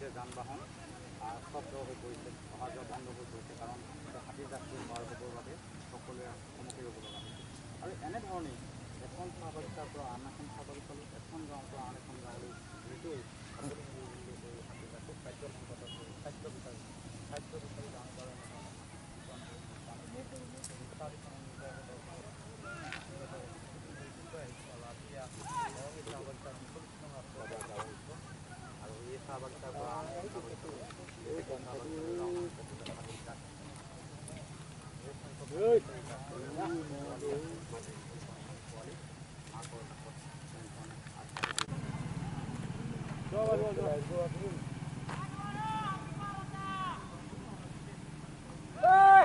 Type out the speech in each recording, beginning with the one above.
ইতিমধ্যে যান বাহন স্তব্ধ হৈ পৰিছে, অহা যোৱা বন্ধ হৈ পৰিছে, কাৰণ হাতীৰ জাকটো পাৰ হ'বৰ বাবে সকলোৱে সন্মুখীন হ'ব লগা হৈছে। আৰু এনেধৰণেই এখন চাহ বাগিচাৰ পৰা আন এখন চাহ বাগিচালৈ, এখন গাঁৱৰ পৰা আন এখন গাঁৱলৈ গৈ সকলো মিলি কৰি হাতীৰ জাকটো খাদ্য সংকটত পৰি খাদ্য বিচাৰি গাঁৱে গাঁৱে এনেধৰণে আৰু এই চাহ বাগিচাৰ পৰা আন এখন চাহ বাগিচালৈ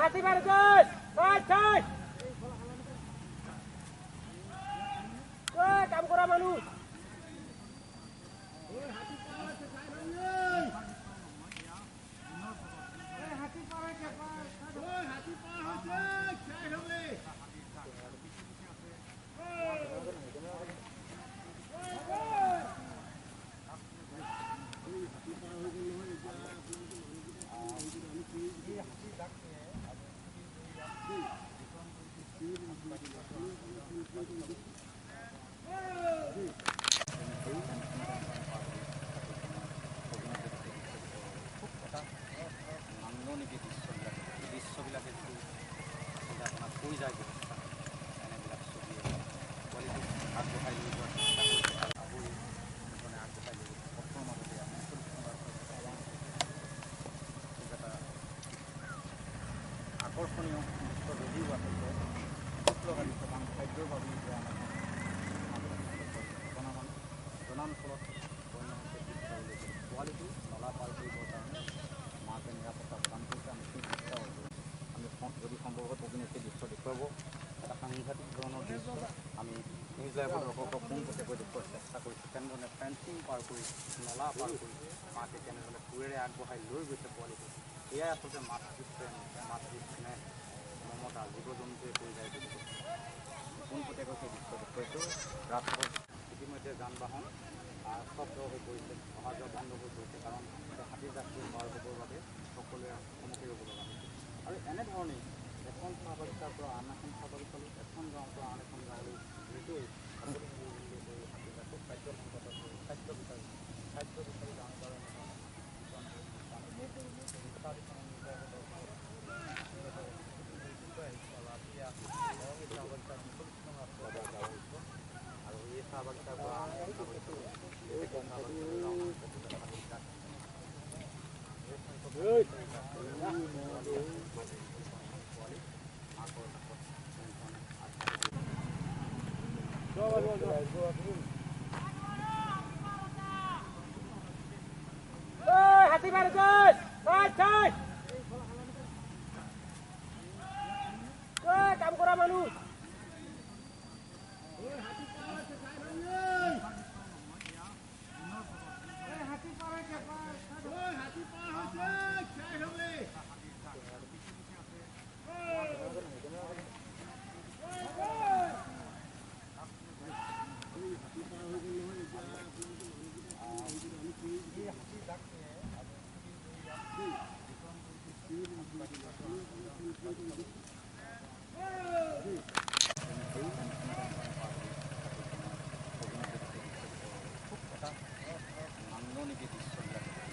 হাতী কাম কৰা মানুহ দৃশ্যবিলাকে যিটো আচলতে আপোনাক কৈ যায় ব্যৱস্থা, এনেবিলাক ছবিয়ে পোৱালিটোক আগবঢ়াই লৈ যোৱাৰ চেষ্টা কৰিছে আৰু আগুৰি মানে আগবঢ়াই লৈ গৈছে। পথৰ মাজতে আমি খুব এটা আকৰ্ষণীয় দৃশ্য যদিও আচলতে দুখ লগা দৃশ্য, কাৰণ খাদ্যৰ বাবে এতিয়া আমাৰ জনাঞ্চলত বন্য হৈছে। পোৱালিটো নলা পাৰ কৰিবৰ কাৰণে মাকে নিৰাপত্তা প্ৰদান কৰিছে। আমি সেই দৃশ্য আমি যদি সম্ভৱ হয় প্ৰবীণে সেই দৃশ্য দেখুৱাব। এটা সাংঘাতিক ধৰণৰ দৃশ্য আমি নিউজ লাইভৰ দৰ্শকক পোনপটীয়াকৈ দেখুওৱাৰ চেষ্টা কৰিছোঁ। কেনেধৰণে ফেঞ্চিং পাৰ কৰি, নলা পাৰ কৰি মাকে কেনেধৰণে কোৰেৰে আগবঢ়াই লৈ গৈছে পোৱালিটো, এয়াই আচলতে মাতৃপ্ৰেম, মাতৃস্নেহ, মমতা জীৱ জন্তুৱে কৈ যায় বুলি পোনপটীয়াকৈ সেই দৃশ্য দেখুৱাইছোঁ। ৰাজপথত ইতিমধ্যে যান বাহন স্তব্ধ হৈ পৰিছে, অহা যোৱা বন্ধ হৈ পৰিছে, কাৰণ হাতীৰ জাকটো পাৰ হ'বৰ বাবে সকলোৱে সন্মুখীন হ'ব লগা হৈছে। আৰু এনেধৰণেই এখন চাহ বাগিচাৰ পৰা আন এখন চাহ বাগিচালৈ, এখন গাঁৱৰ পৰা আন এখন গাঁৱলৈ গৈ সকলো মিলি কৰি হাতীৰ জাকটো খাদ্য সংকটত পৰি খাদ্য বিচাৰি গাঁৱে গাঁৱে এনেধৰণে আৰু এই চাহ বাগিচাৰ পৰা আন এখন চাহ বাগিচালৈ হাতী কাম কৰা মানুহ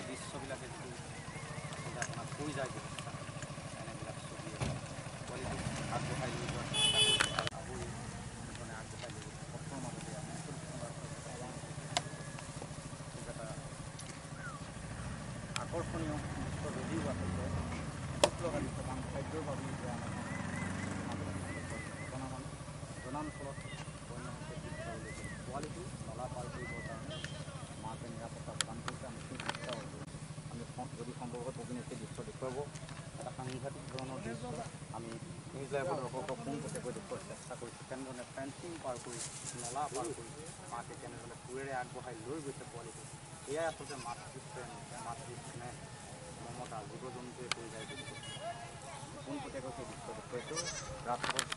দৃশ্যবিলাকে যিটো আচলতে আপোনাক কৈ যায় ব্যৱস্থা, এনেবিলাক ছবিয়ে পোৱালিটোক আগবঢ়াই লৈ যোৱাৰ চেষ্টা কৰিছে আৰু আগুৰি মানে আগবঢ়াই লৈ গৈছে। পথৰ মাজতে আমি খুব এটা আকৰ্ষণীয় দৃশ্য যদিও আচলতে দুখ লগা দৃশ্য, কাৰণ খাদ্যৰ বাবে এতিয়া আমাৰ জনাঞ্চলত বন্য হৈছে। পোৱালিটো নলা পাৰ কৰিবৰ কাৰণে মাকে নিৰাপত্তা প্ৰদান কৰিছে। আমি সেই দৃশ্য আমি যদি সম্ভৱ হয় প্ৰবীণে সেই দৃশ্য দেখুৱাব। এটা সাংঘাতিক ধৰণৰ দৃশ্য আমি নিউজ লাইভৰ দৰ্শকক পোনপটীয়াকৈ দেখুওৱাৰ চেষ্টা কৰিছোঁ। কেনেধৰণে ফেঞ্চিং পাৰ কৰি, নলা পাৰ কৰি মাকে কেনেধৰণে কোৰেৰে আগবঢ়াই লৈ গৈছে পোৱালিটো, এয়াই আচলতে মাতৃপ্ৰেম, মাতৃস্নেহ, মমতা জীৱ জন্তুৱে কৈ যায় বুলি পোনপটীয়াকৈ সেই দৃশ্য দেখুৱাইছোঁ। ৰাজপথত